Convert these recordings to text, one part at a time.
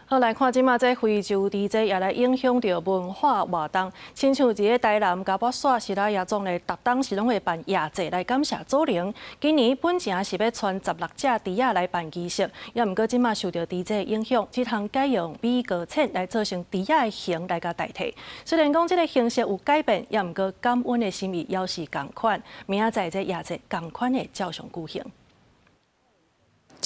好，來看這馬這非洲豬災也來影響著文化活動，親像佇咧台南嘉八煞西拉雅族咧，逐冬是攏會辦夜祭來感謝祖靈。今年本前是欲賰16隻豬仔來辦儀式，也毋過這馬受著豬災影響，這冬改用米糕鉎來做成豬仔的形來共代替。雖然講這個形式有改變，也毋過感恩的心意猶是仝款。明仔載這夜祭仝款會照常舉行。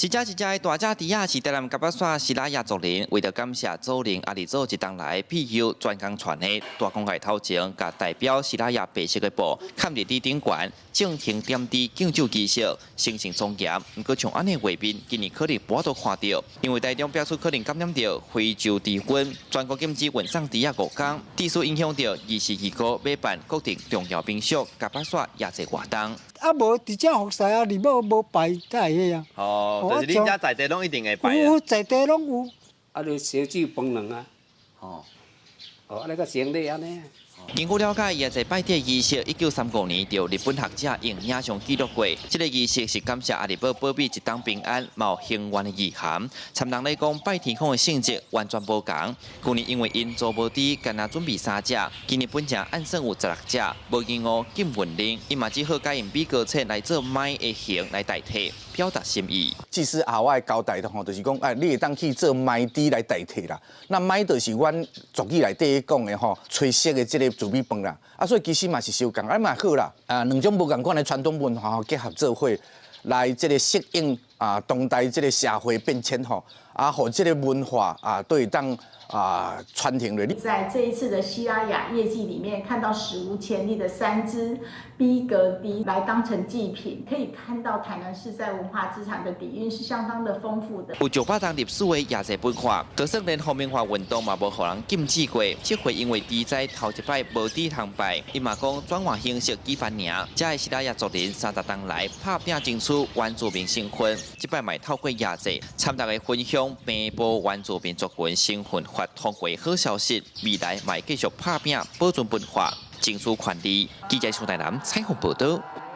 一隻一隻的大隻豬仔是台南嘉八煞西拉雅族人為著感謝祖靈阿里祖這冬來庇佑專工傳的大公會頭前，共代表西拉雅白色的布崁佇豬頂懸，進行點豬敬酒儀式，神聖莊嚴。毋過像按呢畫面，今年可能無法度看著，因為台中爆出可能感染著非洲豬瘟，全國禁止運送豬仔5工，致使影響著24-25欲辦國定重要民俗嘉八煞夜祭活動。啊，無佇遮服侍啊，你無無拜才會彼啊。哦，就是恁遮在地攏一定會拜啊。有在地攏有。啊，就燒酒飯卵啊。哦。哦，按呢個成禮按呢。根據了解，夜祭拜豬儀式，1935年著日本學者用影像記錄過。這個儀式是感謝阿里寶保庇一冬平安、嘛有興旺的意涵。參人來講，拜天公的性質完全無仝。舊年因為𪜶租無豬，干焦準備三隻，今年本前按算有16隻，無經過禁運令，𪜶嘛只好改用米糕鉎來做馬的形來代替，表達心意。祭司阿我的交代吼，就是講，哎，你會當去做馬豬來代替啦。那馬就是阮族語內底講的吼，炊色的這個糯米飯啦。啊，所以其實嘛是相仝，啊嘛好啦。啊，兩種無仝款的傳統文化結合做伙，來這個適應啊當代這個社會變遷吼，啊，予這個文化啊，都會當啊傳承落。在這一次的西拉雅夜祭裡面，看到史無前例的三隻比格豬來當成祭品，可以看到台南市在文化資產的底蘊是相當的豐富的。有900冬歷史的夜祭文化，就算連皇民化運動嘛無予人禁止過，這回因為豬災頭一擺無豬通拜，伊嘛講轉換形式舉辦爾，遮的西拉雅族人30冬來拍拚爭取原住民身份，這擺嘛透過夜祭，參大家分享平埔原住民族群身份法通過好消息，未來嘛會繼續拍拚保存文化，爭取權利。記者蘇台南採訪報導。